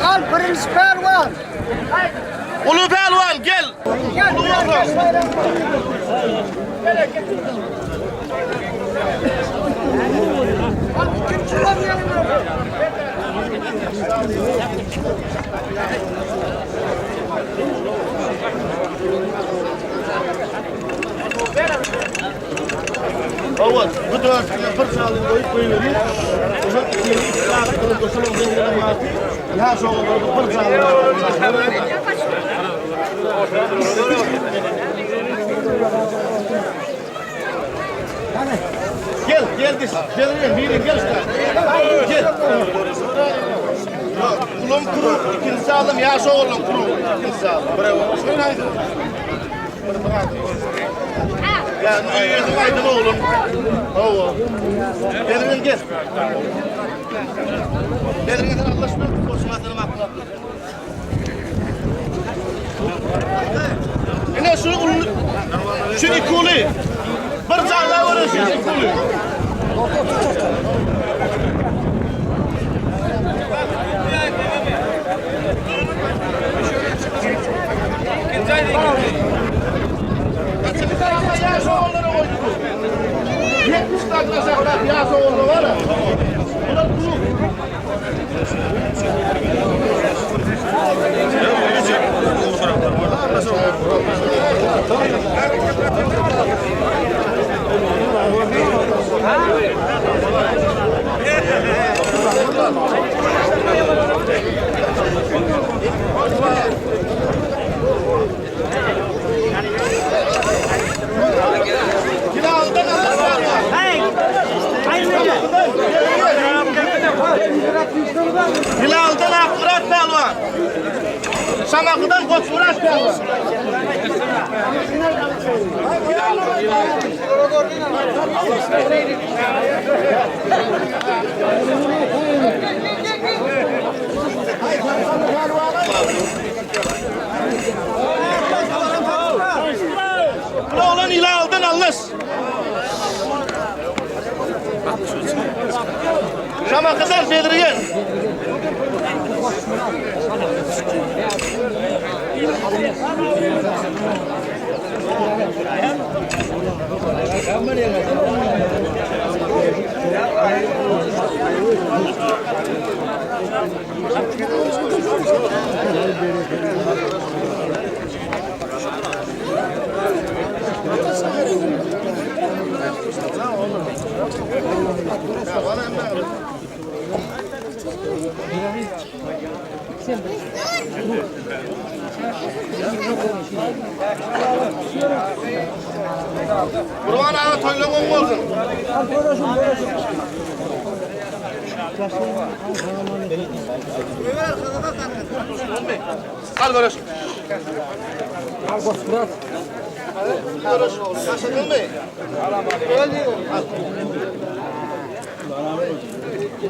Al birinci pälwan. Uly pälwan gel. Uly oglan. Al ikinci orun. Hawa, bu dörtüne bir çalyň goýup goýberýär. Oşa ikili iki sagat gylyp oşuň deňine bardy. Ýa şoňa bir çalyň. Gel, gel diş. Gel, gel, biri gel işte. Gel. Kulum kuru, ikinci alım, yaş oğlum kuru, ikinci alım. Bravo. Ya, özüm aydın oğlum. Hawa. Gel, gel. Gel, gel, anlaşma. Koşmasını makla. Ine şu ulu, şu iki ulu. Bir canla var şu iki ulu. Bir tarafa yaş oğulları koyduk. 70 tane aşağıda yaş oğulları var. Bunlar kulu. Hilal'dan Hilal'dan Akmurat Pehlivan. Şamaky'dan Koçmurat Pehlivan. Oğlan Hilal'dan Allas. Şamaky'dan Bedriyen. Kurban ağa toýlaň oň bolsun. Al görüş. Al Koçmurat. Görüş. Başladın mı? Al.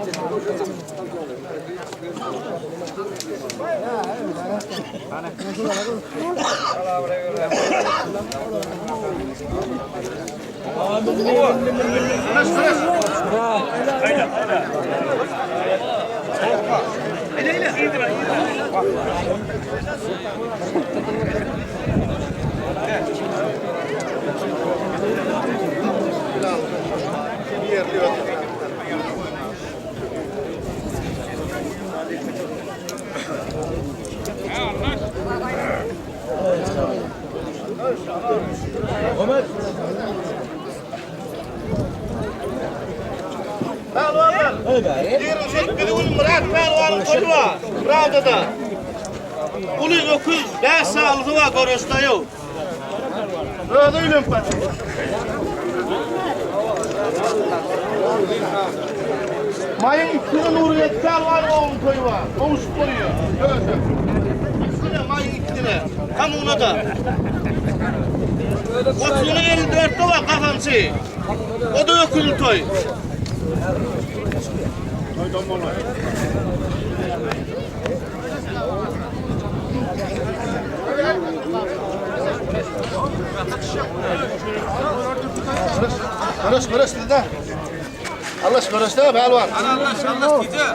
Görüş, görüş. Pehlivanlar. 28 gün Murat Pehlivan'ın koyu var. Pravda'da. Ulu öküz, 5 sağlığı var görüşte yok. Öyle öyle Mayın ikisinin Nuriyet Pehlivan oğlun koyu var. Oğuz koyuyor. Evet. İkisine mayın ikisine. Tam ona da. Otuzunun 54'te var kafamsı. O da öküzlü toy. Görüş, görüş dedi. Allah görüşde pälwan. Allah Allah gije.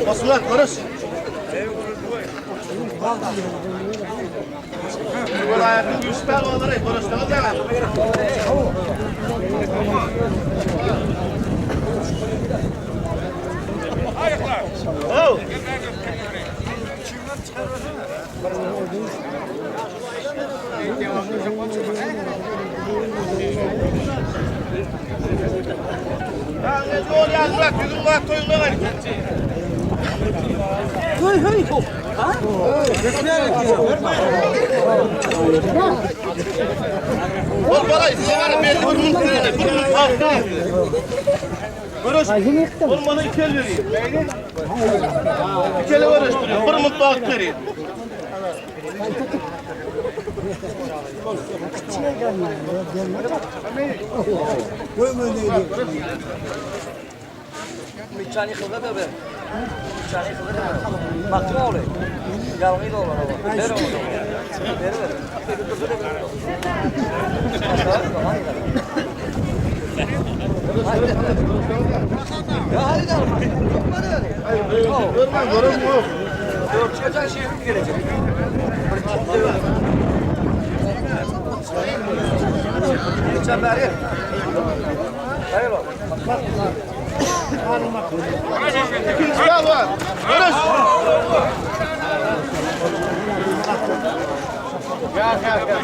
Osman görüş. Welaýatyň güýçli pälwanlary görüşdeňiz ýaňy. Haw. Olmalı iki el vereyim. İki ele görüştürüyor. Bir mutlu vereyim. Uçağını kıldı da be. Uçağını kıldı da. Baktım oğlu. Yalgı da olur. Ver onu. Ver ver. Ya hadi de. Görmem, görmem. Dört çıkacak şey yok gelecek. Uçan beri. Hayır oğlum. İkinci pälwan. Görüş. Gel gel gel.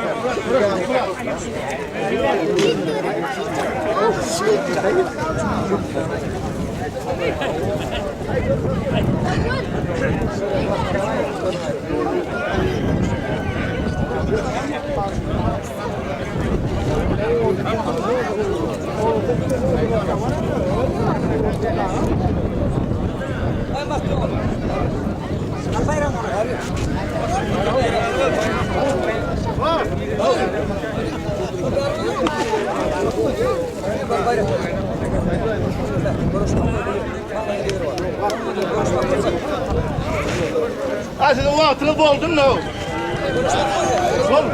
Ha sizin wagtyňyz bolsun no. Bol.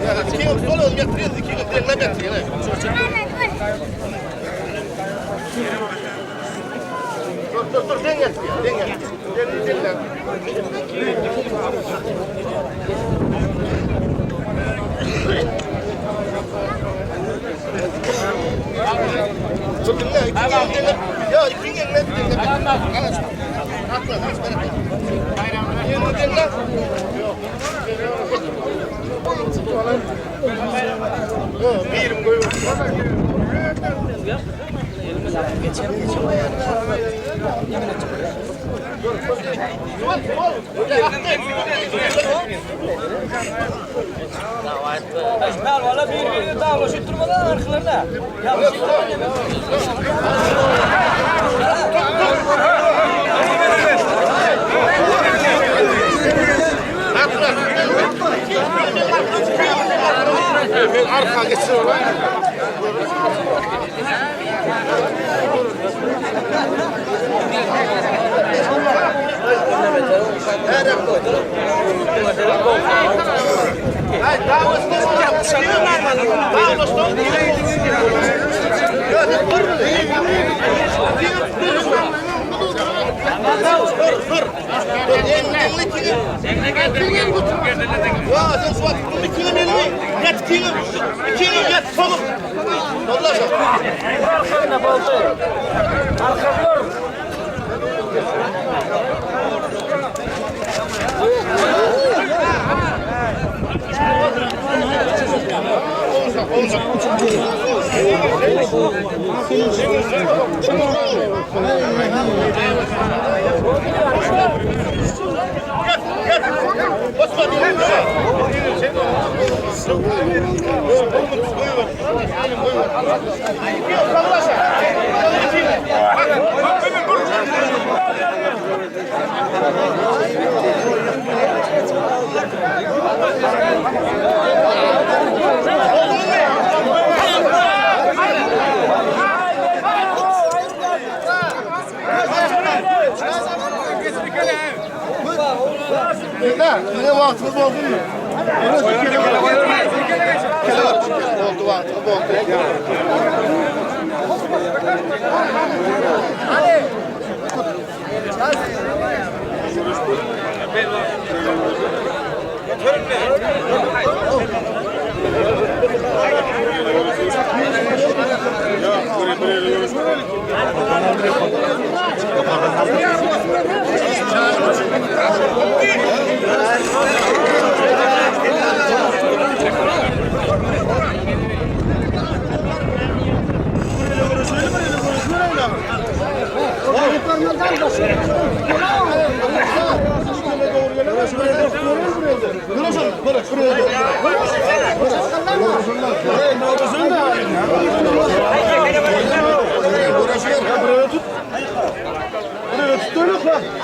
Ya iki yıl sonra getiriyoruz, iki yıl diline getiriyoruz. Dur dur dur den getir, den getir. Den den. Dur dinle, iki yıl dinle. Ya iki yıl dinle, dinle. Atla, atla. Yeni dinle. Birim koyuyor. Valla bir-birini dağlaşıp durmadan arkalarına. Ya Arka geçsin ola. Dur, dur. Dur, elini ikiňi. Ýa, sen şu wagt ikiňi elini, ýat ikiňi, ikiňi ýat solup. Dollaşa. Arkanda boldy. Arka dur. Gel, gel. Osman, Ne wagtyňyz boldumy? Boldy wagtyňyz boldy.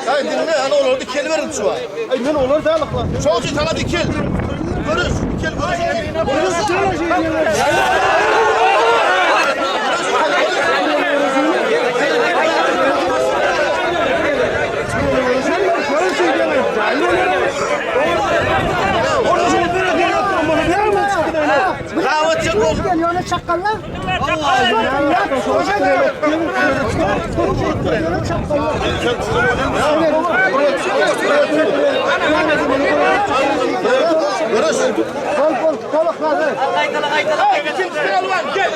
Ay dinle, ana olar dikel verin şu an. Ay men olar dağlıklar. Çoğu şey sana dikel. Görüş, dikel görüş. Davet çek oldu. Ýöne çakallar. Görüş. Bol bol toluklar. Ay, kim pehlivan gel.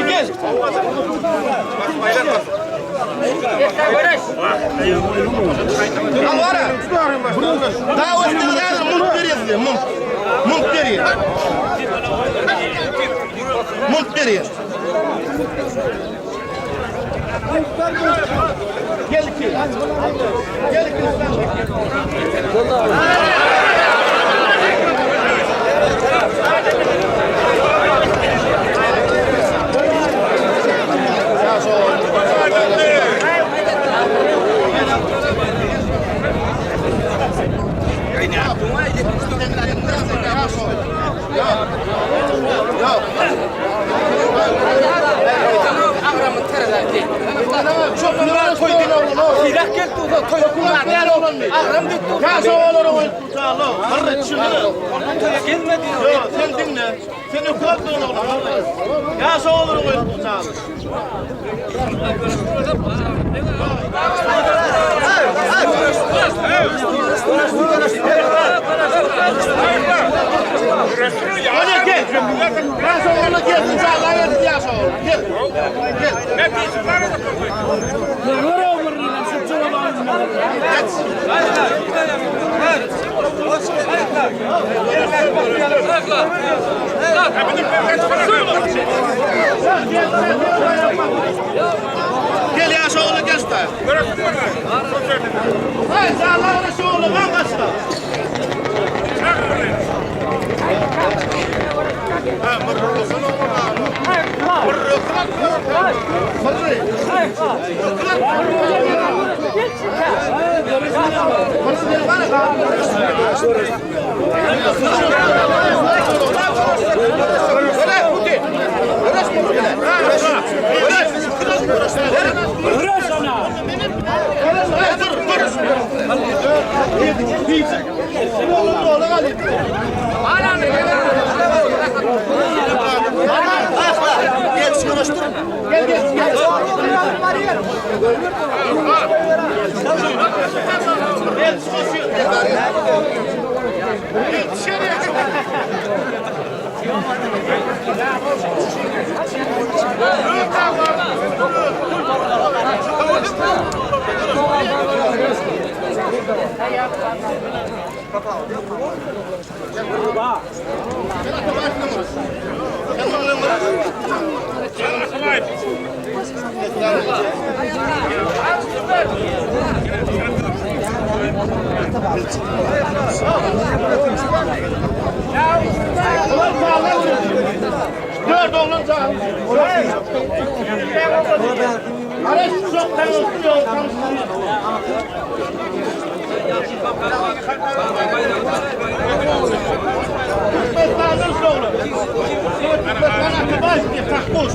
Gel. Al var. Davet ne mump berýär, mump. Mump berýär. Mump berýär. Gel ki. Gel ki. Sen dinle. Sen öküz oğlum. Ya soğulur koyun sağ Hadi gel. Ya soğulur gel. Sağ ol. Ya soğulur. Gel. Gel. Gel ya soğulur gel usta. Hayır sağ ol. Soğulur ben kaçta. Gel gel gel. Dört oğlun can. Araç çok tanıştırıyor, tanıştırıyor. Türkmenistan'dan soğlu. Türkmenistan Atabaş bir takmuş.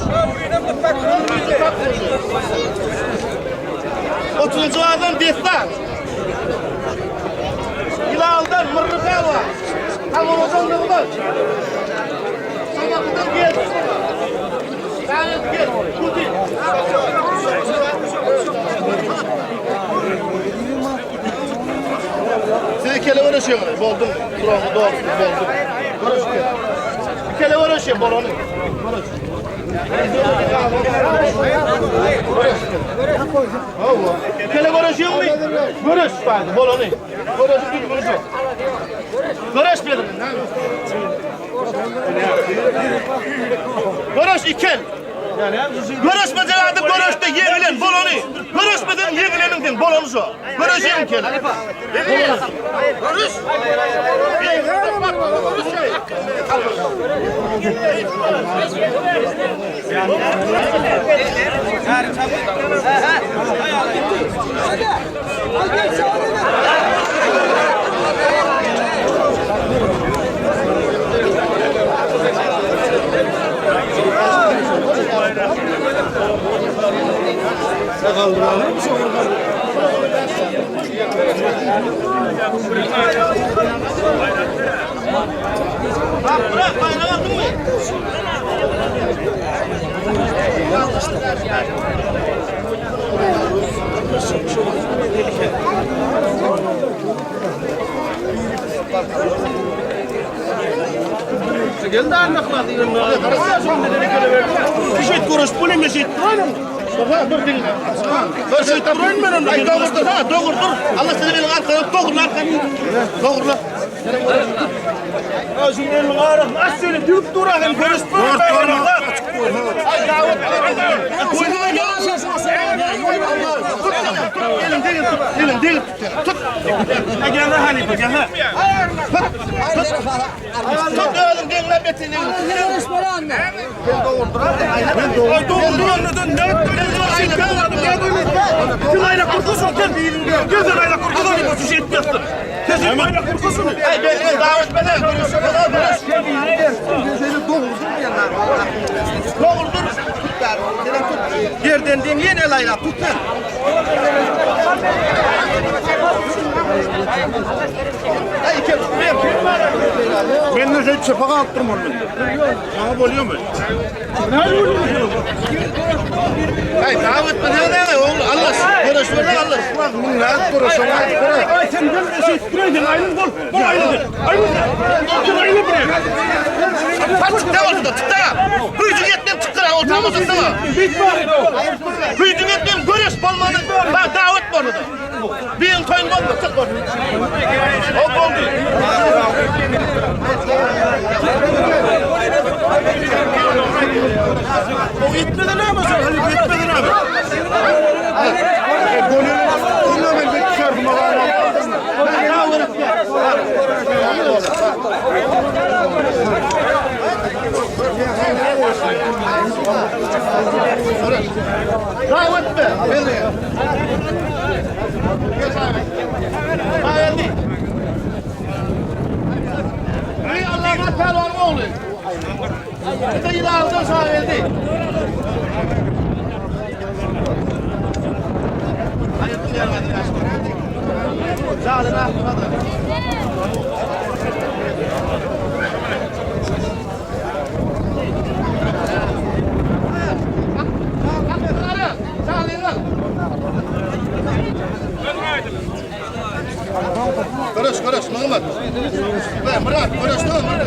Otuzuncu adam destan. Yılaldan mırrı pelvan. Tamurozan nığmaz. Samakıdan gel. Sen gel. Kuti. Sizi kele uğraşıyorsunuz. Boldum. Buranı doğru. Boldum. Görüş Bir kele uğraşıyor. Bolonu. Görüş. Kele uğraşıyor mu? Görüş. Bolonu. Görüş. Görüş. Görüş dedim. Görüş ikel. Görüşmeden adım görüşte yeğilen bolonu. Görüşmeden yeğilenin den bolonu şu. Görüşeyim kele. Görüş. Bak bırak bayrağı aldın mı? Eşit kuruş bu ne eşit Dur dinle. Dur şey durun ben onu. Ay doğru dur ha doğru dur. Allah seni benim arkadan doğru arkadan. Doğru lan. Şu elini ağrım. Aç söyle dürüp dur hem konuş dur. Ay davet. Elin değil tut. Elin değil tut. Tut. Gel lan Hanife gel lan. Tut oğlum dinle betini. Ay doğru dur anladın. Ne Kim ayla kurtulsun sen? Gözün ayla kurtulsun bu şey etmiyorsun. Gözün ayla kurtulsun. Ay ben davet bana. Görüş. Doğru dur. Yerden den yine layla tut sen. Ay gel. Ben de şey çapağa attım onu. Sana boluyor mu? Ay davet bana ne oğlum Allah. Görüş ver Allah. Ne durursun? Ay sen gel de şey duruyorsun. Aylın bol. Bol aylın. Aylın. Sen aylın buraya. Tut da oldu tut da. Hücum etmem çıktı o tam olsun da. Hücum etmem görüş bolmadı. Bak davet bolmadı. Bir yıl toyun boldu çık boldu. O boldu. O gitmedi ne ama sen? Hani gitmedi ne abi? Davet be. Hayırlı. Ey Allah'ın pervanı oğlu. Bir de yılandan sahildi. Hayırlı yerler. Zaten aklına da. Görüş, görüş, Nygmat. Be, Murat, görüş, Nygmat.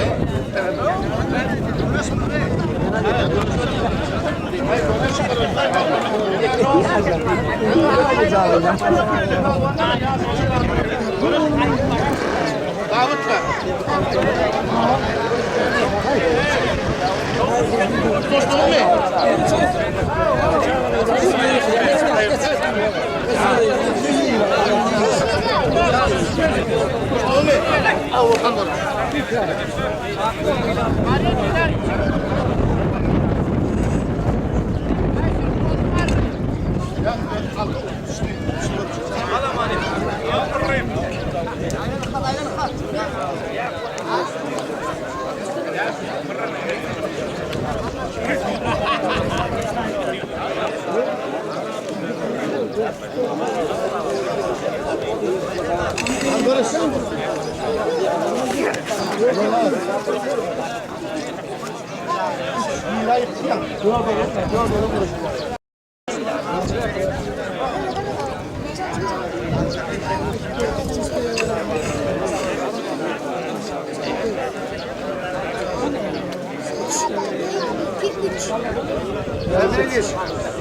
Dawut be. Tutuşdun mu? Tutuşdun mu? Al, okan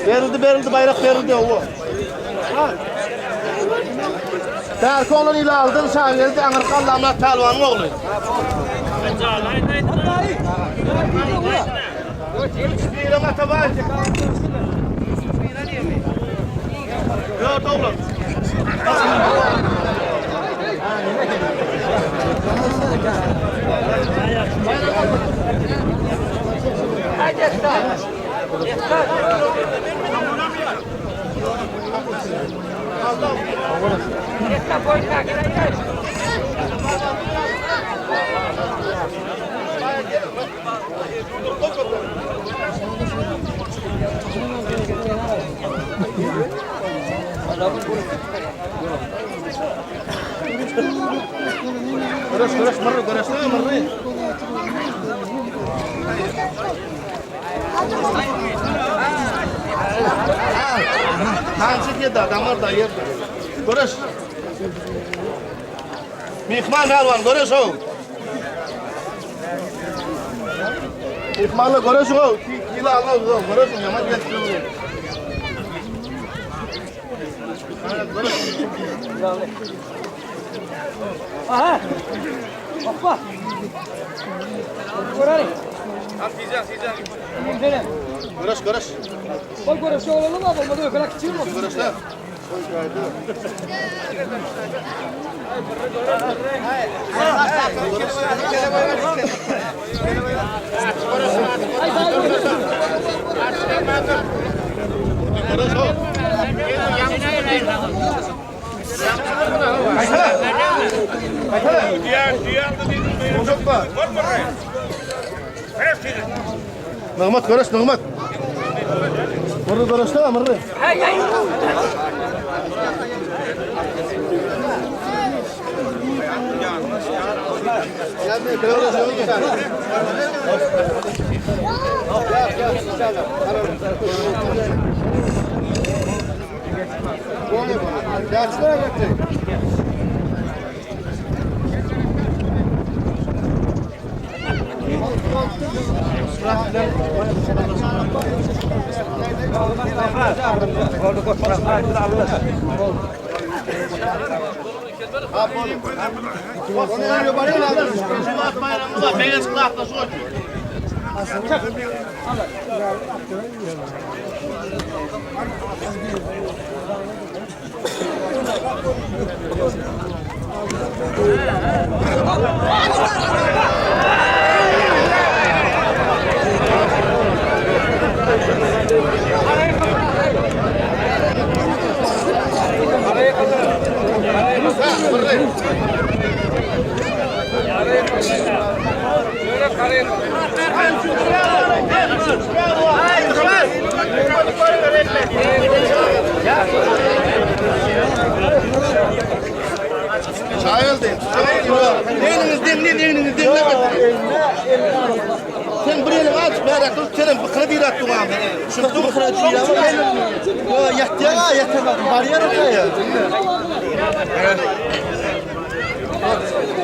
Berildi, berildi, bayrak berildi o. Därki onun ile aldın, şagirdi Aňyrky Allamyrat pälwanyň ogly. Birem Atabaý. Dört oglan. Görüş, görüş, mırry, görüşsene, mırry. Tanşyk ýerde, adamlar da ýerde. Görüş. Mihman pälwan, görüş o. Mihmanla görüş o. Kilo al, görüş, ýaman geçdi. Aha. Hoppa. Göreli. Görüş, görüş. Bol görüşü olalım ama olmadı öyle küçüğüm olsun. Görüşler. Görüş o. Nygmat görüş, Nygmat. Mırry görüşde, mırry. Beyaz kulakla şu. Çayıl Eliniz demleyin, eliniz demlemedin. Sen bir elini aç, merak dur, senin bıkra bir attın abi. Şu bıkra diyor. Yo, ýatýar, ýatamadım. Barýar oraya.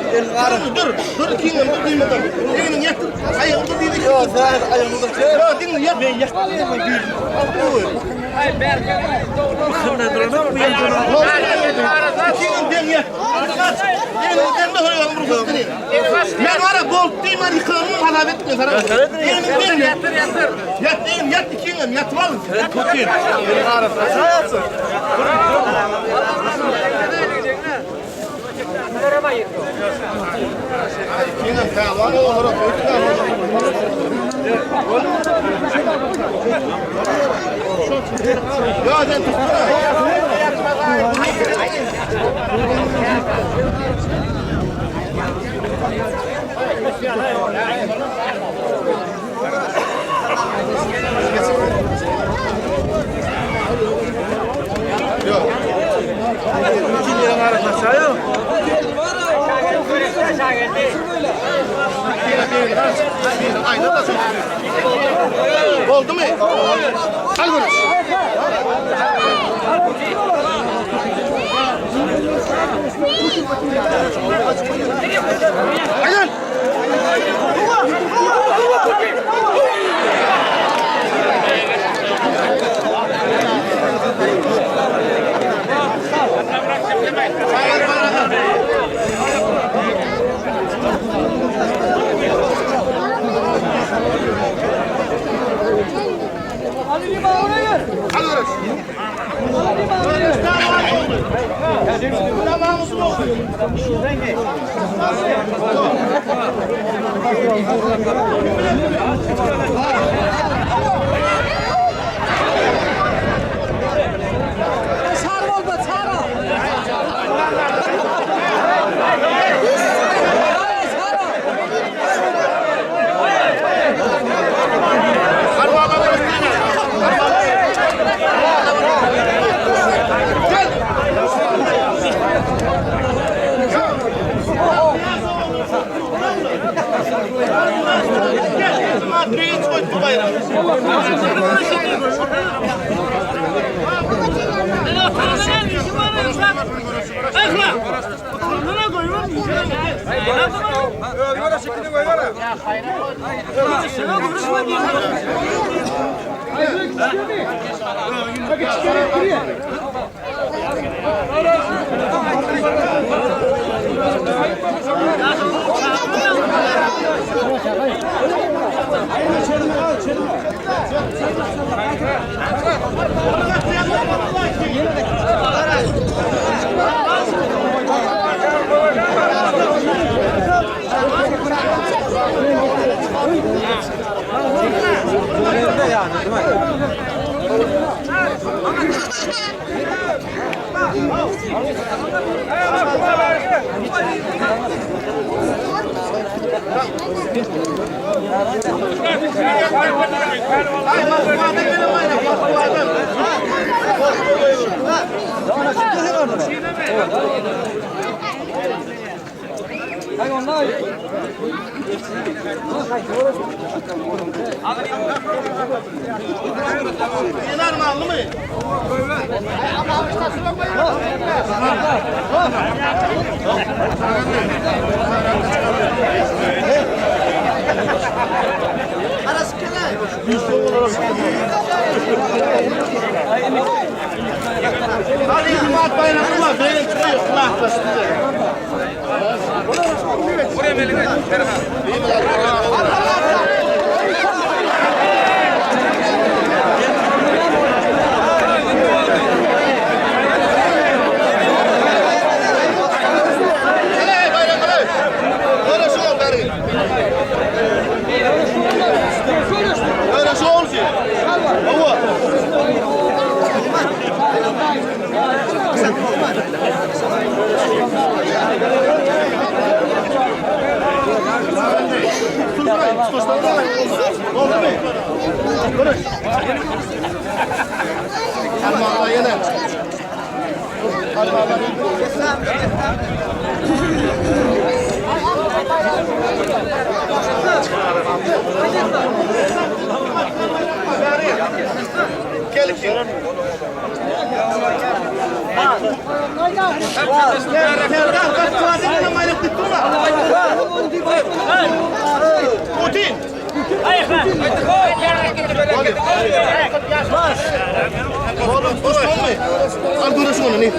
Dur, dur ikiňem dur diýmeden. Egniň ýatyr. Aýagyň dur diýdi. Ýok, sen aýagyňy dur. Ýok, diňle ýat. Men ýat. Aý, berke. Ikiňem deň ýat. Egniň deň dur, aýagyň dur. Men wara bolt diýmän ýykylyň hasap etme sana. Egniň deň ýatyr, ýatyr. Ýat, egniň ýat ikiňem ýatyp al. Tutin. Boldumy? Al görüş. Aýlan! Al görüş. Yener mi aldı mı? Hadi Cumhuriyet bayramı var. Benim çıkıyor. Kulak bastı. Hele bayram hele. Öyle şu ol beri. Öyle şu ol ki. Hava. Oldu mu? Konuş. Allah yine. Gel ki. Al görüşün onu ne?